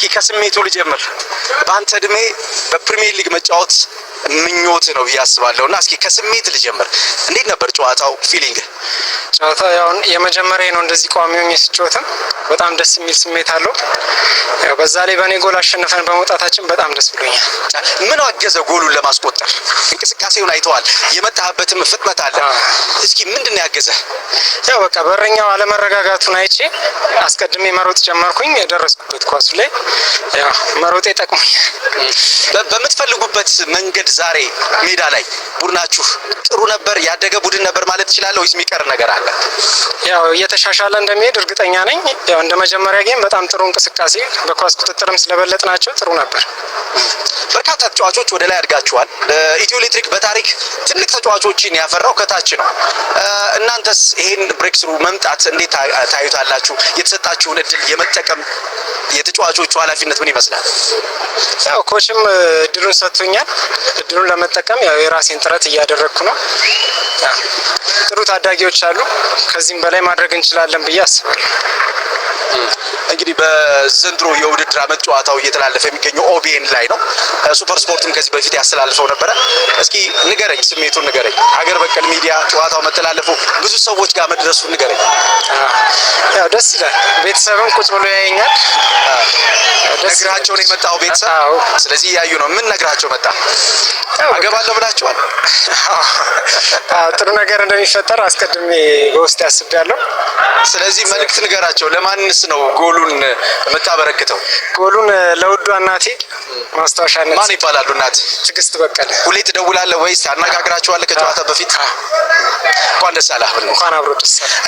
እስኪ ከስሜቱ ልጀምር። በአንተ እድሜ በፕሪሚየር ሊግ መጫወት ምኞት ነው ብዬ አስባለሁ እና እስኪ ከስሜት ልጀምር። እንዴት ነበር ጨዋታው feeling? ጨዋታ ያው የመጀመሪያ ነው እንደዚህ ቋሚ ሆኜ ስጫወትም በጣም ደስ የሚል ስሜት አለው። ያው በዛ ላይ በእኔ ጎል አሸንፈን በመውጣታችን በጣም ደስ ብሎኛል። ምን አገዘ ጎሉን ለማስቆጠር? እንቅስቃሴውን አይተዋል፣ የመጣህበትም ፍጥነት አለ። እስኪ ምንድን ነው ያገዘ? ያው በቃ በረኛው አለመረጋጋቱን አይቼ አስቀድሜ መሮጥ ጀመርኩኝ። የደረስኩበት ኳሱ ላይ ያው መሮጤ ጠቅሞኛል። በምትፈልጉበት መንገድ ዛሬ ሜዳ ላይ ቡድናችሁ ጥሩ ነበር፣ ያደገ ቡድን ነበር ማለት ትችላለህ ወይስ የሚቀር ነገር አለ? ያው እየተሻሻለ እንደሚሄድ እርግጠኛ ነኝ። ያው እንደ መጀመሪያ game በጣም ጥሩ እንቅስቃሴ በኳስ ቁጥጥርም ስለበለጥናቸው ጥሩ ነበር። በርካታ ተጫዋቾች ወደ ላይ አድጋችኋል። ኢትዮ ኤሌክትሪክ በታሪክ ትልቅ ተጫዋቾችን ያፈራው ከታች ነው። እናንተስ ይሄን breakthrough መምጣት እንዴት ታዩታላችሁ? የተሰጣችሁን እድል የመጠቀም የተጫዋቾቹ ኃላፊነት ምን ይመስላል? ያው coach ም እድሉን ሰጥቶኛል። እድሉን ለመጠቀም ያው የራሴን ጥረት እያደረግኩ ነው። ጥሩ ታዳጊዎች አሉ። ከዚህም በላይ ማድረግ እንችላለን ብዬ አስባለሁ። እንግዲህ በዘንድሮ የውድድር ዓመት ጨዋታው እየተላለፈ የሚገኘው ኦቢኤን ላይ ነው። ሱፐር ስፖርትም ከዚህ በፊት ያስተላልፈው ነበረ። እስኪ ንገረኝ፣ ስሜቱን ንገረኝ። ሀገር በቀል ሚዲያ ጨዋታው መተላለፉ ብዙ ሰዎች ጋር መድረሱ ንገረኝ። ያው ደስ ይላል። ቤተሰብም ቁጭ ብሎ ያየኛል። ነግራቸው ነው የመጣው ቤተሰብ። ስለዚህ እያዩ ነው። ምን ነግራቸው መጣ? አገባለሁ ብላችኋል? ጥሩ ነገር እንደሚፈጠር አስቀድሜ በውስጥ አስቤያለሁ። ስለዚህ መልእክት ንገራቸው። ለማንስ ነው ጎሉን የምታበረክተው? ጎሉን ለውዷ እናቴ ማስታወሻነት። ማን ይባላሉ እናት? ትዕግስት በቀለ። ሁሌ ትደውላለህ ወይስ ታነጋግራቸዋለህ ከጨዋታ በፊት? እንኳን ደስ አለህ። እንኳን አብሮ ደስ አለህ።